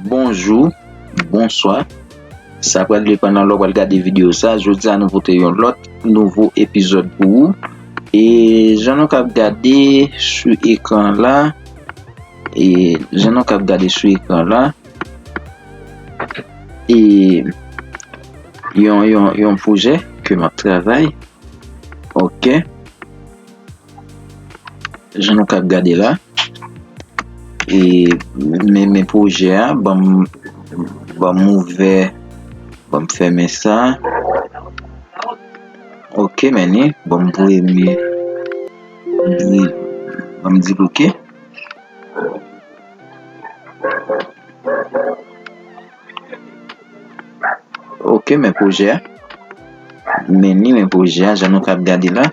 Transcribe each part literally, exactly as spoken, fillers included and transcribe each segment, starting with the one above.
Bonjou, bonswa. Sa pral depann nan lè w pral gade videyo sa. Jodi a nou pote yon lòt nouvo epizòd pou ou. E jan nou kab gade sou ekran la, e jan nou kab gade sou ekran la, e yon, yon, yon pwojè ke m ap travay. Ok. Jan nou kab gade la. E men, men pwojè a, ban m, ban m ouvè, ban m fèmen sa. Ok, men ni, ban m premye. Ban m di ok. Ok, men pwojè a. Men ni, men pwojè a, jan nou kab gade la.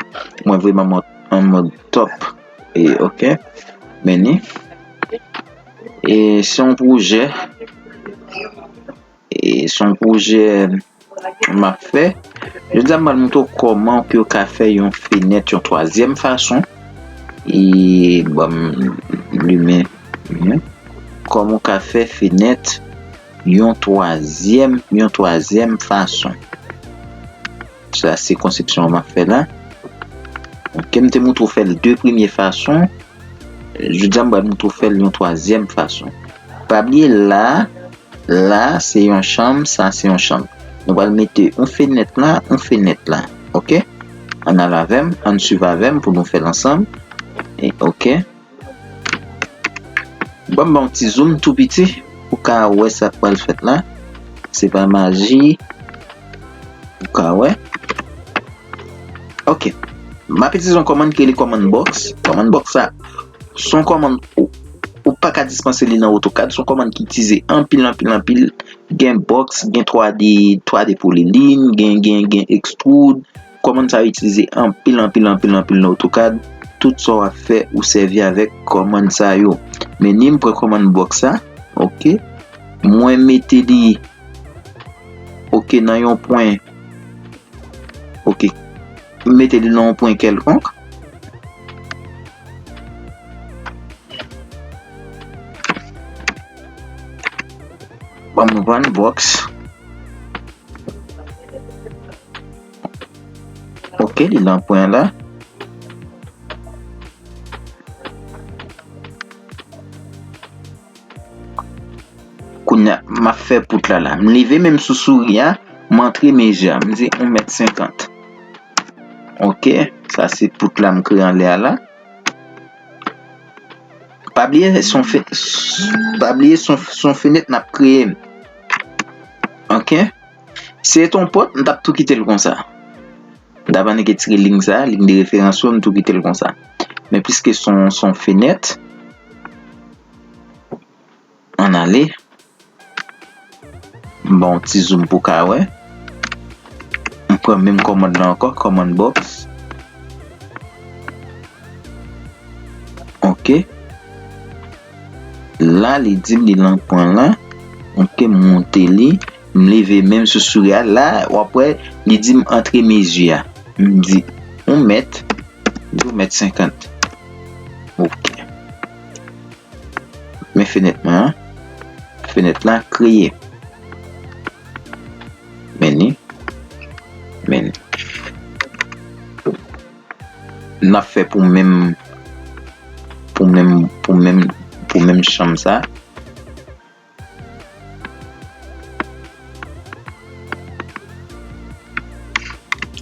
Mwen vrèman an mòd, an mòd top. E, ok. Men ni. E se yon pwojè. E se yon pwojè m ap fè. Jodi a, m pral montre w kòman ke w ka fè yon fenèt yon twazyèm fason. E ban m limen. Kòman w ka fè fenèt yon twazyèm, yon twazyèm fason. Sa se konsepsyon m ap fè la. Ok, m te montre w fè l de premye fason. Jodi a, m pral montre w fè l yon twazyèm fason. Pa bliye la, la se yon chanm, sa se yon chanm. Nou pral mete yon fenèt la, yon fenèt la. Ok? Ann al avè m, ann swiv avè m pou nou fè l ansanm. E, ok. Ban m ba w ti zoom tou piti pou w ka wè sa k pral fèt la. Se pa maji. Ou ka wè. Ok. M ap itilize yon kòmann ki rele command box. Command box sa, se yon kòmann ou, ou pa ka dispanse li nan AutoCAD. Se yon kòmann ki itilize anpil, anpil, anpil. Gen box, gen twa D, twa D polyline, gen, gen, gen extrude. Kòmann sa yo itilize anpil, anpil, anpil, anpil nan AutoCAD. Tout sa w ap fè, ou sèvi avèk kòmann sa yo. Men ni m pran kòmann box sa. Ok. Mwen mete li, ok, nan yon pwen. Ok. M mete li nan yon pwen kèlkonk. Ban m vann box. Ok, li nan pwen la. Kounye a, m ap fè pout la la. M leve men m sou souri a, m antre mezi a. M di yon mèt senkant. Ok, sa se pout la m kreye anlè a la. Pa bliye se yon fe-, pa bliye se yon, se yon fenèt n ap kreye. Ok? Si se te yon pòt, m t ap tou kite l konsa. M t ap annik retire liy sa, liy de referans yo, m tou kite l konsa. Men piske se yon, se yon fenèt, ann ale. M ba w yon ti zoom pou w ka wè. M pran menm kòmann lan ankò, command box. Ok. La, li di m li nan pwen la. Ok, m monte li. M leve men m sou souri a. La, w ap wè, li di m antre mezi a. M di yon mèt, di yon mèt senkant. Ok. Men fenèt mwen an. Fenèt la kreye. Men ni. Men ni. N ap fè pou menm, pou menm, pou menm, pou menm chanm sa.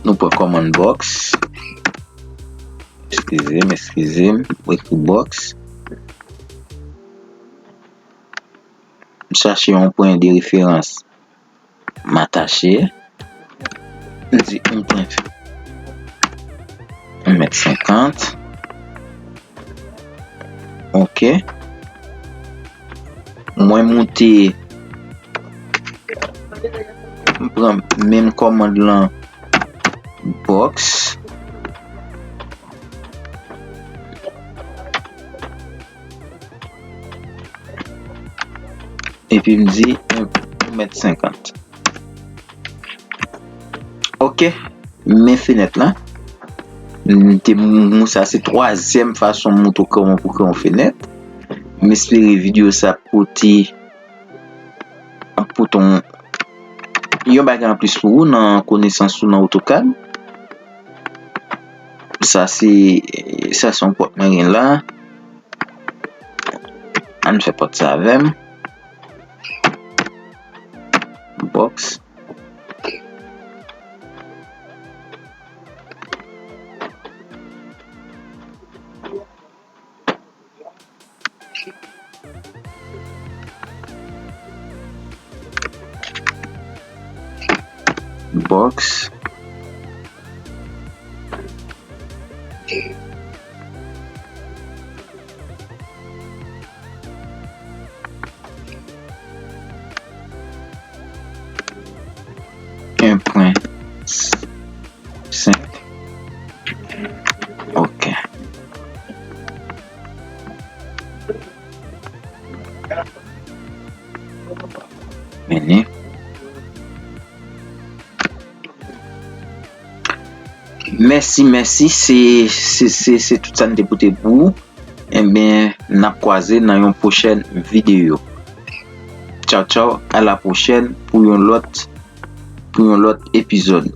Nou pran command box. Eskize m, eskize m. Mwen ekri box. M chache yon pwen de referans. M atache. M di yon pwen, yon mèt senkant. Ok. Mwen moute. M pran menm kòmann lan. Box. Epi m di yon, yon mèt senkant. Ok, men fenèt la. M te mou-, sa se twazyèm fason m montre w kòman pou kreye yon fenèt. M espere videyo sa pote pou ton yon bagay anplis pou ou nan konesans ou nan AutoCAD. Sa se, sa se yon pòt mwen gen la. Ann fè pòt sa avè m. Box. Box. Un point cinq. Ok. Vini. Mèsi, mèsi. Se, se, se, se tout sa n te pote pou ou. Ebyen, n ap kwaze nan yon pwochèn videyo. Tchaw, tchaw, a la pwochèn pou yon lòt, pou yon lòt epizòd.